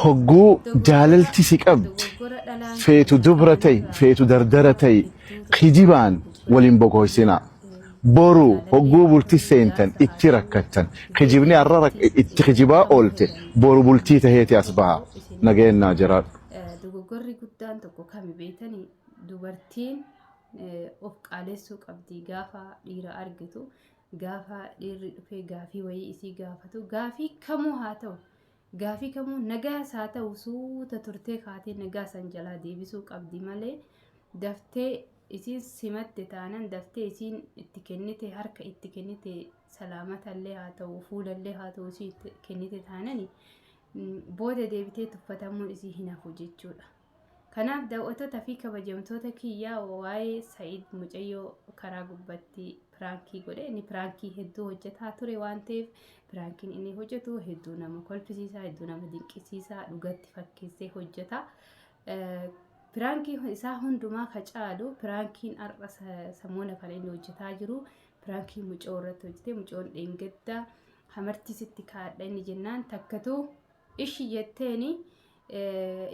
Hogguu Dogoggora jaalalti si qabdi dogoggora dhalaan feetu qabdu dubra ta'i kanarraa feetu dardara gaafa ta'i hedduu takka kijibaan dogoggora waliin bokoysinaa. Boru jaalallee hogguu haa bulti ta'u seentan jaarsa haa itti ta'u rakkattan. yoo Kijibni har'a dubartii itti kijibaa kamuu oolte boru bultii taheeti as tokko baha. isiniif Nagayaan naa jiraadhu. Dogoggorri guddaan tokko kami beektanii dubartiin of qaalessuu qabdi gaafa dhiira argitu gaafa dhiirri dhufee gaafii wayii isii gaafatu gaafii kamuu haa ta'u gaafii kamuu nagaas haa ta'u suuta turtee kaatee nagaa san jalaa deebisuu qabdi malee daftee isiin simatte taanan daftee isiin itti kennite harka itti kennite salaamatallee haa ta'u fuulallee haa ta'u isii itti kennite taanani booda deebitee tuffatamuun isii hin hafu jechuudha. Kanaaf daawwattoota fi kabajamtoota kiyyaa waa'ee Sa'iid mucayyoo karaa gubbatti piraankii godhe inni piraankii hedduu hojjetaa ture waan ta'eef piraankiin inni hojjetu hedduu nama kolfisiisa hedduu nama dinqisiisa dhugatti fakkeessee hojjeta. Piraankii isaa hundumaa ka caalu piraankiin har'a samoona kana inni hojjetaa jiru piraankii mucoo irratti hojjete mucoon dheengadda hamartii sitti kaadha inni jennaan takkatu ishi jetteeni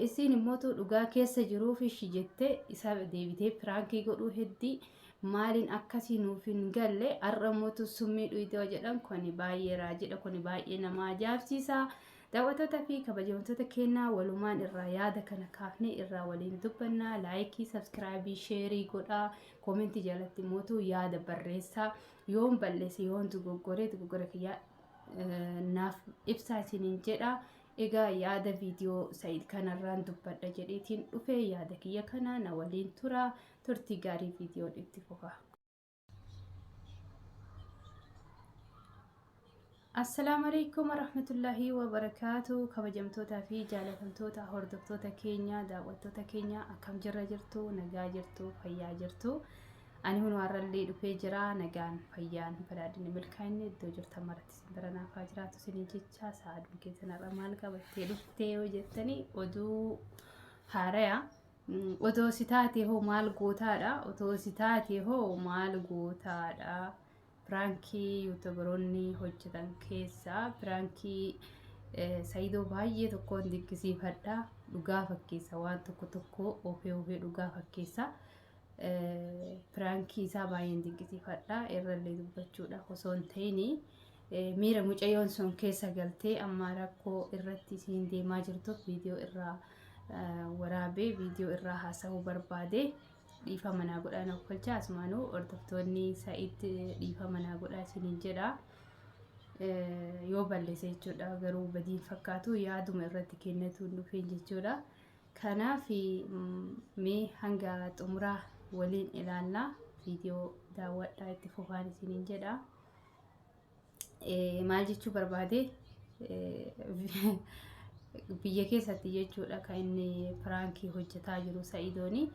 isiin immootu dhugaa keessa jiruuf ishi jette isa deebitee piraankii godhuu heddii maaliin akkasii nuuf hin galle har'a immootu summii dhuyitee jedhan kuni baay'ee raajidha kuni baay'ee nama ajaa'ibsiisa. Daawwattoota fi kabajamtoota keenyaa walumaan irraa yaada kana kaafnee irraa waliin dubbannaa laayikii sabskiraabii sheerii godhaa koomentii jalatti immootu yaada barreessaa yoon balleesse yoon dogoggore dogoggora kiyyaa naaf ibsaa isiniin jedha. Egaa yaada viidiyoo Sa'iid kanarraan dubbadha jedheetiin dhufe yaada kiyya kana na waliin tura turtii gaarii viidiyoon itti fufa. Assalaamu alaikum warahmatullaahi wabarakaatu kabajamtootaa fi jaalatamtoota hordoftoota keenya daawwattoota keenya akkam jirra jirtu nagaa jirtu fayyaa jirtu Ani hunoo har'allee dhufee jira nagaan fayyaan badhaadhinni milkaa'inni iddoo jirtan maratti isin bira naaf haa jiraatu isiniin jecha sa'aaduun keessan har'a maal qabattee dhuftee yoo jettanii oduu haaraya otoo si taate hoo maal gootaadha otoo si taate hoo maal gootaadha piraankii yuutubaroonni hojjetan keessaa piraankii Sayidoo baay'ee tokkoon dinqisiifadha dhugaa fakkeessa waan tokko tokko ofee ofee dhugaa fakkeessa. Piraankii isaa baay'een dinqisiifadha. Irrallee dubbachuudhaaf osoo hin ta'in miira mucayyoon sun keessa galtee amma rakkoo irratti isiin deemaa jirtuuf viidiyoo irraa waraabee viidiyoo irraa haasa'uu barbaade dhiifama naa godhaa na okkolchaa asumaanuu hordoftoonni Sa'iid dhiifama naa godhaa isiniin jedha. Yoo balleesse jechuudha garuu badiin fakkaatu yaaduma irratti kennatuun dhufeen jechuudha. Kanaaf mee hanga xumuraa waliin ilaalla. Viidiyoo daawwadhaa itti fufaan isiniin jedha. Maal jechuu barbaade biyya keessatti jechuudha kan inni piraankii hojjetaa jiru Sa'idooni.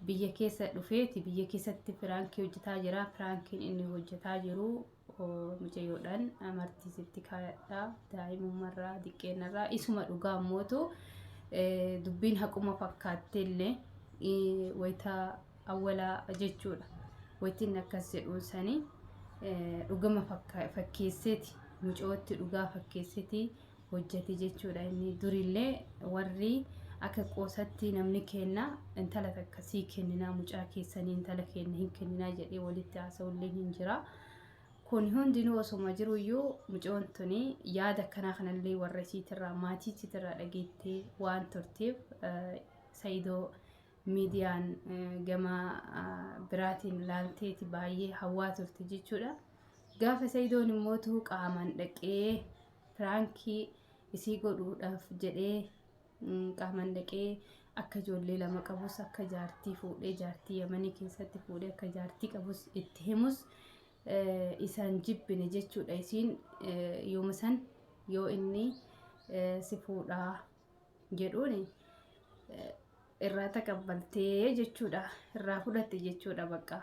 Biyya keessa dhufeeti biyya keessatti piraankii hojjetaa jira. Piraankiin inni hojjetaa jiru mucayyoodhaan amartii sitti kaayadha daa'imummarraa diqqeenarraa isuma dhugaa ammootu dubbiin haquma fakkaatteellee wayita awwalaa jechuudha wayitti inni akkas jedhuun sanii dhugama fakkeesseeti mucootti dhugaa fakkeesseeti hojjete jechuudha inni durillee warri akka qoosatti namni kenna intala takka sii kenninaa mucaa keessanii intala kenna hin kenninaa jedhee walitti haasa'ullee hin jira. Kun hundinuu osoma jiruyyuu mucoon tuni yaada akkanaa kanallee warra isiitirraa maatii isiitirraa dhageettee waan turteef Sayidoo miidiyaan gama biraatiin laalteeti baay'ee hawwaa turte jechuudha. Gaafa Sayidoon immootu qaamaan dhaqee piraankii isii godhuudhaaf jedhee qaamaan dhaqee akka ijoollee lama qabus akka jaartii fuudhee jaartii yamanii keessatti fuudhee akka jaartii qabus itti himus isaan jibbine jechuudha isiin yooma san yoo inni si fuudhaa jedhuun irraa taqabbaltee jechuudha irraa fudhatte jechuudha bakka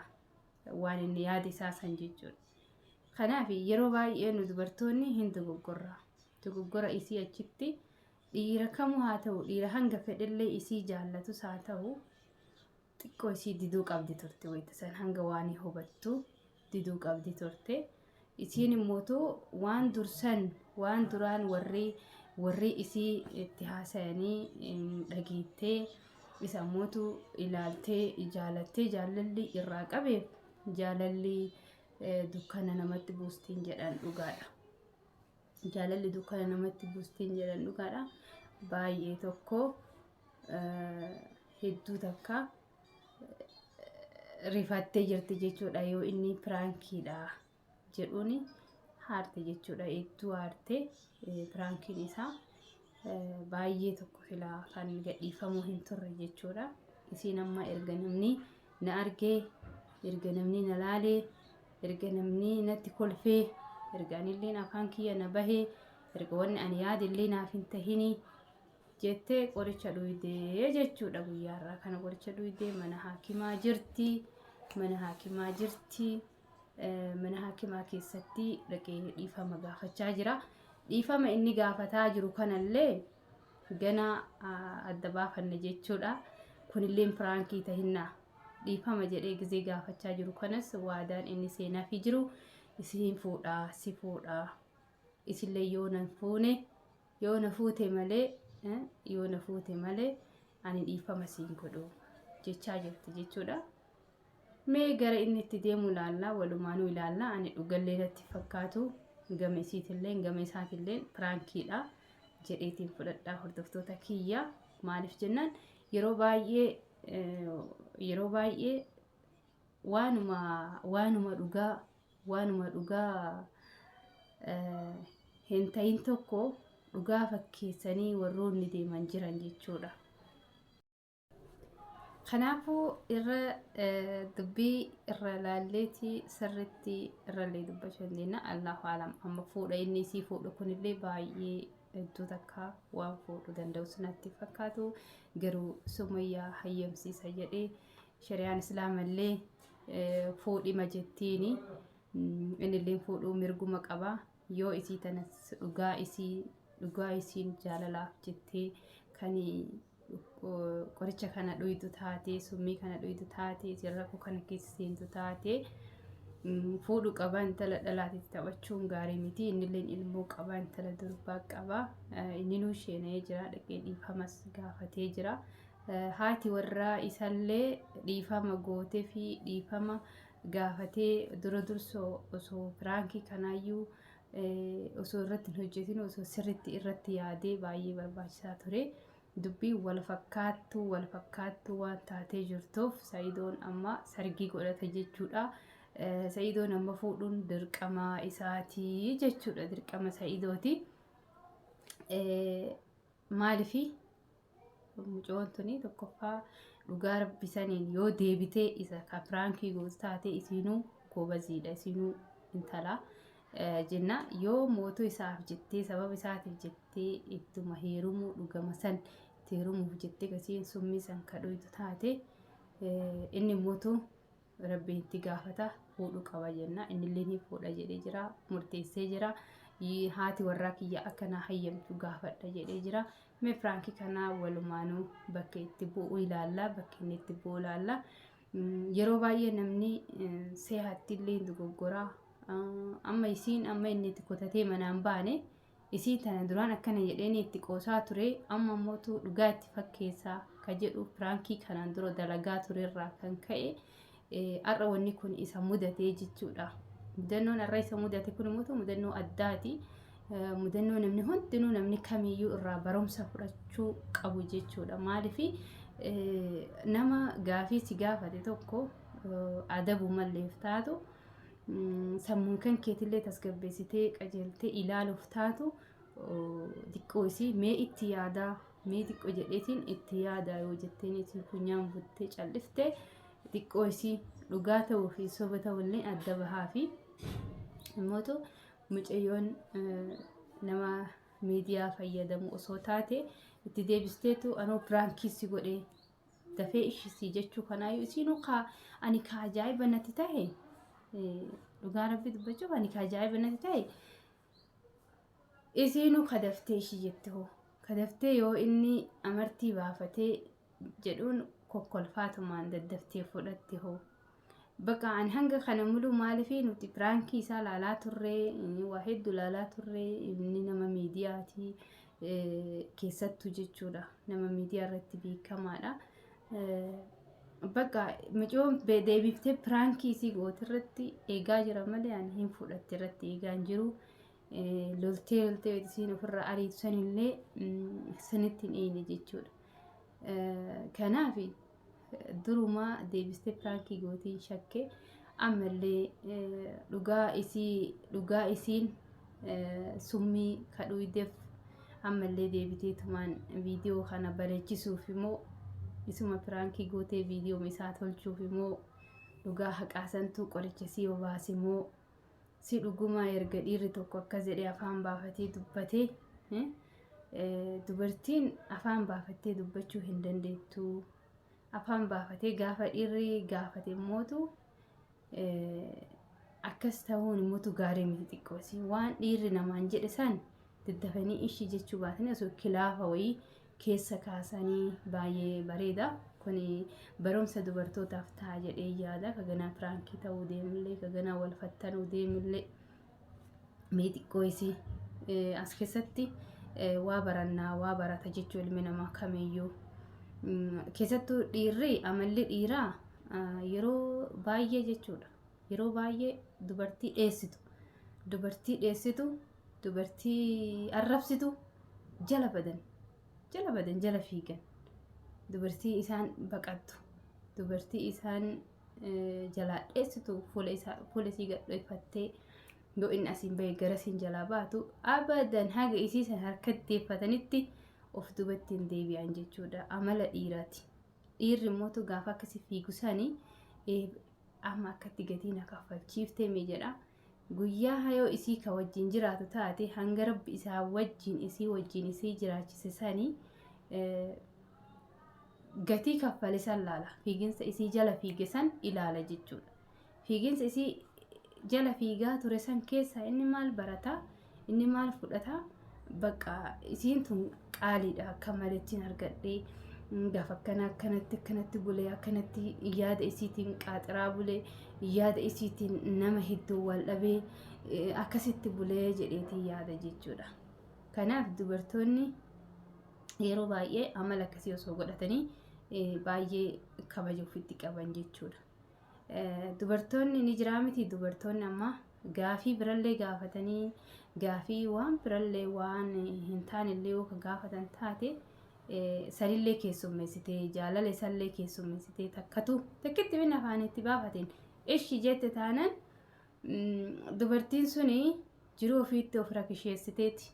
waan inni yaade isaa san jechuudha. Kanaaf yeroo baay'ee nu dubartoonni hin dogoggorra. Dogoggora isii achitti dhiira kamuu haa ta'u dhiira hanga fedhellee isii jaallatus haa ta'u xiqqoo isii diduu qabdi turte wayita san hanga waan hubattu diduu qabdi turte. Isiin immootu waan dursan waan duraan warri Warri isii itti haasayanii dhageettee isa ammootu ilaaltee jaalattee jaalalli irraa qabeef jaalalli dukkana namatti buustiin jedhan dhugaadha. Jaalalli dukkana namatti buustiin jedhan dhugaadha. Baay'ee tokko hedduu takka rifattee jirti jechuudha yoo inni piraankiidha jedhuun haarte jechuudha. Hedduu haarte piraankiin isaa baay'ee tokko silaa kan gadhiifamuu hin turre jechuudha. Isiin amma erga namni na argee, erga namni na laalee, erga namni natti kolfee, erga anilleen afaan kiyya na bahee, erga wanni ani yaadillee naaf hin tahinii jettee qoricha dhuydee jechuudha. Guyyaarraa kana qoricha dhuydee mana haakimaa jirti. Mana haakimaa jirti. Mana haakimaa keessatti dhaqee dhiifama gaafachaa jira. Dhiifama inni gaafataa jiru kanallee gana adda baafanna jechuudha. Kunillee piraankii tahinnaa dhiifama jedhee gizee gaafachaa jiru kanas waadaan inni seenaafii jiru isiin fuudhaa si fuudhaa isillee yoo nan fuune yoo na fuute malee yoo na fuute malee ani dhiifama siin godhu jechaa jirti jechuudha. Mee gara inni itti deemu ilaalla, walumaanuu ilaalla. Ani dhugallee natti fakkaatu gama isiitillee gama isaatillee piraankiidha jedheetiin fudhadhaa hordoftoota kiyya. Maaliif jennaan yeroo baay'ee yeroo baay'ee waanuma waanuma dhugaa waanuma dhugaa hin ta'in tokko dhugaa fakkeessanii warroonni deeman jiran jechuudha. Kanaafuu irra dubbii irra laalleeti sirritti irrallee dubbachuu dandeenya. Allahu alam amma fuudha inni isii fuudhu kunillee baay'ee hedduu takka waan fuudhu danda'u natti fakkaatu garuu Sumayyaa hayyamsiisa jedhee shari'aan islaamallee fuudhima jettiini innillee fuudhuu mirguma qaba yoo isii tanas dhugaa isii dhugaa isiin jaalalaaf jettee kan qoricha kana dhuydu taate summii kana dhuydu taate isin rakkoo kana keessa seentu taate fuudhu qaba intala dhalaatitti taphachuun gaarii miti innilleen ilmoo qaba intala durbaa qaba inninuu sheena'ee jira dhaqee dhiifamas gaafatee jira haati warraa isallee dhiifama gootee fi dhiifama gaafatee dura dursoo osoo piraankii kanaayyuu osoo irratti hin hojjetin osoo sirritti irratti yaadee baay'ee barbaachisaa ture. Dubbiin wal fakkaattuu wal fakkaattuu waan taatee jirtuuf Sa'idoon amma sargii godhata jechuudha. Sa'idoon amma fuudhuun dirqama isaatii jechuudha. Dirqama Sa'idooti. Maalifi mucoon tuni tokkoffaa dhugaa rabbi saniin yoo deebitee isa ka piraankii gootu taate isiinuu goobaziidha isiinuu intala jenna yoo mootuu isaaf jettee sababa isaatiif jettee ittuma heerumuu dhugama san itti heerumuuf jettee kasiin summii san ka dhuytu taate inni mootuu rabbiin itti gaafata fuudhu qaba jenna innillee ni fuudha jedhee jira murteessee jira haati warraa kiyya akka naa hayyamtu gaafadha jedhee jira mee piraankii kanaa walumaanuu bakka itti bu'u ilaalla bakka inni itti bu'u ilaalla yeroo baay'ee namni seehatti illee dogoggoraa amma isiin amma inni itti kutatee manaan baane Isii tana duraan akkana jedheen itti qoosaa ture amma immoo dhugaa itti fakkeessaa ka jedhu piraankii kanaan dura dalagaa turerraa kan ka'e har'a wanni kun isa mudatee jechuudha. Mudannoon har'a isa mudate kun immoo mudannoo addaati. Mudannoo namni hundinuu namni kamiyyuu irraa barumsa fudhachuu qabu jechuudha. Maaliif nama gaafii si gaafate tokko adabu malleef taatu sammuun kan keetillee tasgabbeessitee qajeeltee ilaaluuf taatu xiqqoo isii mee itti yaadaa mee xiqqoo jedheetiin itti yaadaa yoo jetteen isii funyaan buttee callifte xiqqoo isii dhugaa ta'uu fi soba ta'ullee adda bahaa fi immootu mucayyoon nama miidiyaa fayyadamu osoo taate itti deebisteetu anoo piraankii si godhee dafee ishisii jechuu kanaayyuu isiinuu kaa ani ka ajaa'iba natti tahe dhugaa rabbi dubbachuuf ani ka ajaa'iba natti tahe isiinuu ka daftee ishii jette hoo ka daftee yoo inni amartii baafatee jedhuun kokkolfaatumaan daddaftee fudhatte hoo bakka ani hanga kana mulu maaliif nuti piraankii isaa laalaa turre waa hedduu laalaa turre inni nama miidiyaati. Keessattuu jechuudha nama miidiyaa irratti beekamaadha. Bakka mucoon deebiftee piraankii isii goote irratti eegaa jira malee ani hin fudhatte irratti eegaa hin jiru. Loltee loltee isiin ofirraa ariitu sanillee sanitti hin eegne jechuudha. Kanaaf durumaa deebistee piraankii gootiin shakke ammallee dhugaa isii dhugaa isiin summii kadhuudeef ammallee deebiteetumaan viidiyoo kana bareechisuuf immoo isuma piraankii gootee viidiyoo isaa tolchuuf immoo dhugaa haqaasantuu qoricha sii obaase immoo si dhugumaa erga dhiirri tokko akkas jedhee afaan baafatee dubbatee dubartiin afaan baafattee dubbachuu hin dandeettu. Afaan baafatee gaafa dhiirri gaafate immootu akkas ta'uun immootu gaarii miti xiqqoosi. Waan dhiirri namaan jedhe san daddafanii ishii jechuu baatanii osoo kilaafa wayii keessa kaasanii baay'ee bareeda. Kun barumsa dubartootaaf ta'a jedhee yaada. Ka ganaa piraankii ta'uu deemullee, ka ganaa wal fattanuu deemullee mee xiqqoo isii as keessatti waa barannaa waa barata jechuu ilmi namaa kamiyyuu. Keessattuu dhiirri amalli dhiiraa yeroo baay'ee jechuudha. Yeroo baay'ee dubartii dheessitu, dubartii dheessitu, dubartii arrabsitu jala badan, jala badan, jala fiigan. Dubartii isaan baqattu, dubartii isaan jalaa dheessitu fuula isaa fuula isii gadhoifattee yoo inni asiin bahe gara isiin jalaa baatu abadan haga isii san harkatti deeffatanitti of dubatti hin deebi'an jechuudha. Amala dhiiraati. Dhiirri immoo gaafa akkasii fiigu sanii amma akkatti gatii na kaffalchiiftee mee jedha. Guyyaa hayoo isii ka wajjin jiraatu taate hanga rabbi isaa wajjin isii wajjin isii jiraachise sanii gatii kaffale san laala. Fiiginsa isii jala fiige san ilaala jechuudha. Fiiginsa isii jala fiigaa ture san keessa inni maal barata? Inni maal fudhata? Bakka isiin tun qaaliidha akka malettiin argadhee gaafa akkana akkanatti akkanatti bulee akkanatti yaada isiitiin qaaxiraa bulee yaada isiitiin nama hedduu wal dhabee akkasitti bulee jedheetiin yaada jechuudha. Kanaaf dubartoonni yeroo baay'ee amala akkasii osoo godhatanii baay'ee kabaja ofitti qaban jechuudha. Dubartoonni ni jiraa miti dubartoonni amma gaafii birallee gaafatanii gaafii waan birallee waan hin taanellee yoo ka gaafatan taate sanillee keessummeessitee jaalala isallee keessummeessitee takkatu takkitti minna afaan itti baafateen ishi jette taanan dubartiin suni jiruu ofiitti of rakisheessiteeti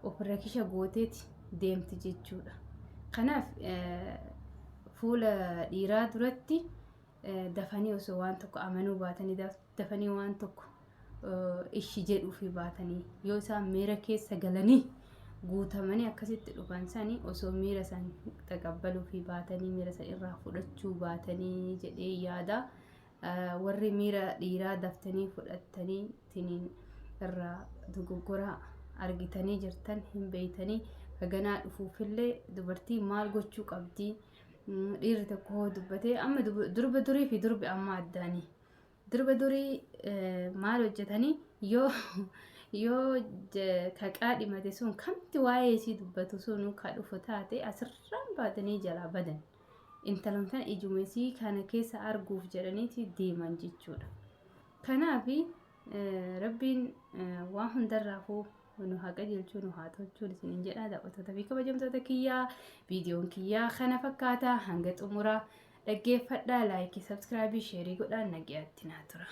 of rakisha gooteeti deemti jechuudha. Kanaaf fuula dhiiraa duratti dafanii osoo waan tokko amanuu baatanii dafanii waan tokko ishi jedhuufi baatanii yoo isaan miira keessa galanii guutamanii akkasitti dhufan sanii osoo miira san taqabbaluufi baatanii miira san irraa fudhachuu baatanii jedhee yaada. Warri miira dhiiraa daftanii fudhattanii tiniin irraa dogoggora argitanii jirtan hin beeytanii kaganaa dhufuufillee dubartii maal gochuu qabdi dhiirri tokko hoo dubbatee amma durba durii fi durbi amma addaanii durba durii maal hojjetanii yoo yoo ka qaadhimate sun kamti waa'ee isii dubbatu sun ka dhufu taate asirraan baatanii jalaa badan. Intalon tana ijuma isii kana keessa arguuf jedhaniiti deeman jechuudha. Kanaaf rabbiin waan hundarraafuu nu haa qajeelchuu nu haa tolchuun isiniin jedha daawwattoota fi kabajamtoota kiyyaa viidiyoon kiyyaa kana fakkaata hanga xumuraa dhaggeeffadhaa laayikii sabskraayibii sheerii godhaa nagayaatti naa tura.